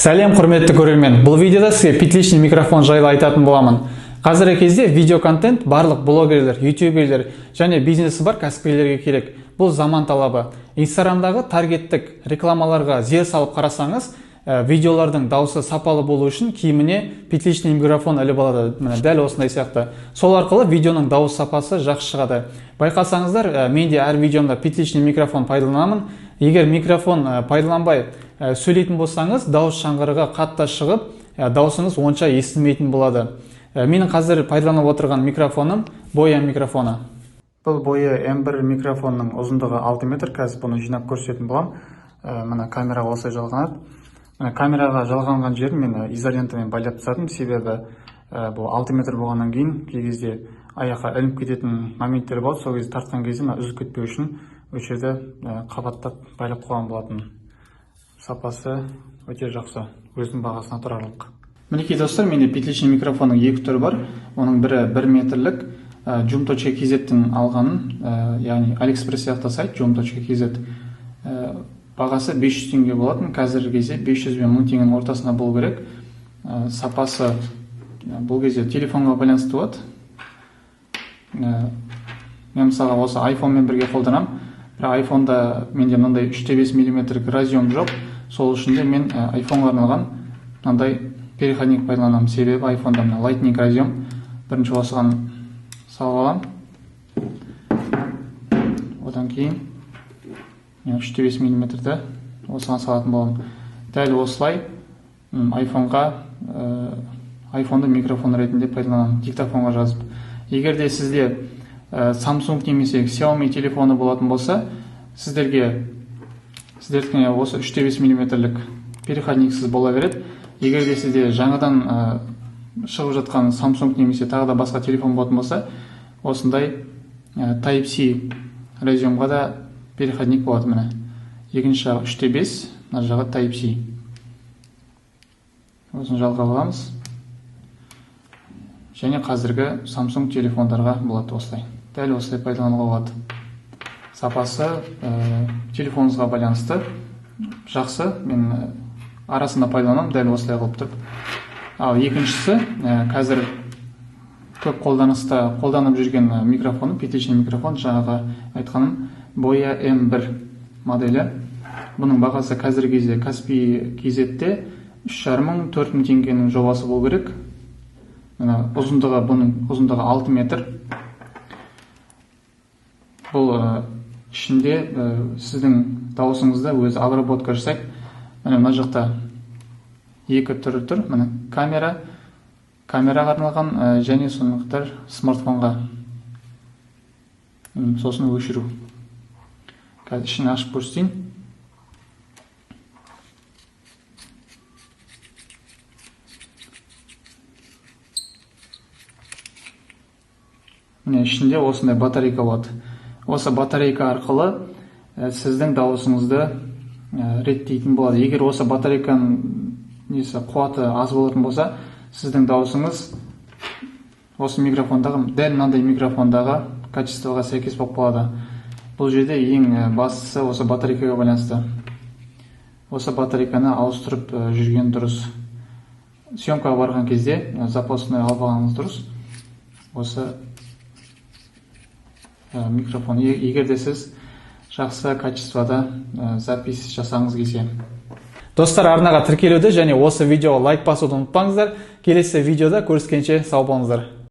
Сәлем, құрметті көрермен! Бұл видеода сізге петличный микрофон жайлы айтатын боламын. Қазіргі кезде видео контент барлық блогерлер, ютуберлер және бизнесі бар кәсіпкерлерге керек. Бұл заман талабы. Инстаграмдағы таргеттік рекламаларға зер салып қарасаңыз, видеолардың дауысы сапалы болу үшін киіміне петличный микрофон іліп алады. Міне, дәл осындай сияқты. Сол арқылы видеоның дауыс сапасы жақсы шығады. Байқасаңыздар, мен де әр видеомда петличный микрофон пайдаланамын. Егер микрофон пайдаланбай сөйлейтін болсаңыз, дауыс жаңғырығы қатты шығып, даусыңыз онша естілмейтін болады. Менің қазір пайдаланып отырған микрофоным Boya микрофоны. Бұл Boya M1 микрофонның ұзындығы 6 метр. Қазір бұны жинап көрсететін боламын. Мына камераға осылай жалғанады. Мына камераға жалғанған жерін мен изолентамен байлап тастадым, себебі бұл 6 метр болғаннан кейін кей кезде аяққа ілініп кететін моменттер болады. Сол кезде тартқан кезде мына үзіліп кетпеу үшін осы жерде қабаттап байлап қойған болатын. Сапасы өте жақсы, өзінің бағасына тұрарлық. Мінекей, достар, менде петличный микрофонның екі түрі бар. Оның бірі 1 метрлік, joom.kz-тен алғаным, яғни AliExpress сияқты сайт joom.kz. Бағасы 500 теңге болатын. Қазіргі кезде 500 бен 1000 теңгенің ортасында болу керек. Сапасы бұл кезде телефонға байланысты болады. Мен мысалға осы iPhone-мен бірге қолданамын. Бірақ iPhone-да менде мынандай 3,5 миллиметрлік разъем жоқ. Сол үшін де мен iPhone-ға арналған мынандай переходник пайдаланамын. Себебі iPhone-да мына Lightning разъем. Бірінші осыған салып аламын. Одан кейін мен 3,5 миллиметрді осыған салатын боламын. Дәл осылай iPhone-ды микрофон ретінде пайдаланамын, диктофонға жазып. Егер де сізде Samsung немесе Xiaomi телефоны болатын болса, сіздердікіне осы 3,5 миллиметрлік переходниксіз бола береді. Егер де сізде жаңадан шығып жатқан Samsung немесе тағы да басқа телефон болатын болса, осындай Type-C разъемға да переходник болады. Міне, екінші жағы 3,5, мына жағы Type-C. Осыны жалғап аламыз. Және қазіргі Samsung телефондарға болады осылай. Дәл осылай пайдалануға болады. Сапасы телефоныңызға байланысты жақсы. Мен арасында пайдаланамын дәл осылай қылып тұрып. Ал екіншісі, қазір көп қолданыста қолданып жүрген микрофоным, петличный микрофон, жаңағы айтқаным Boya M1 моделі. Бұның бағасы қазіргі кезде Kaspi KZ-те үш жарым мың, төрт мың теңгенің жобасы болу керек. Мына ұзындығы, бұның ұзындығы 6 метр. Бұл ішінде сіздің дауысыңызды өзі обработка жасайды. Міне, мына жақта екі түрі тұр. Міне, камераға арналған, және сонымен қатар смартфонға. Сосын өшіру. Қазір ішін ашып көрсетейін. Міне, ішінде осындай батарейка болады. Осы батарейка арқылы сіздің дауысыңызды реттейтін болады. Егер осы батарейканың несі қуаты аз болатын болса, сіздің дауысыңыз осы микрофондағы, дәл мынандай микрофондағы качествоға сәйкес болып қалады. Бұл жерде ең бастысы осы батарейкаға байланысты. Осы батарейканы ауыстырып жүрген дұрыс. Съемкаға барған кезде запасной алып алғаныңыз дұрыс. Осы микрофон, егер де сіз жақсы качествода запись жасағыңыз келсе. Достар, арнаға тіркелуді және осы видеоға лайк басуды ұмытпаңыздар. Келесі видеода көріскенше сау болыңыздар.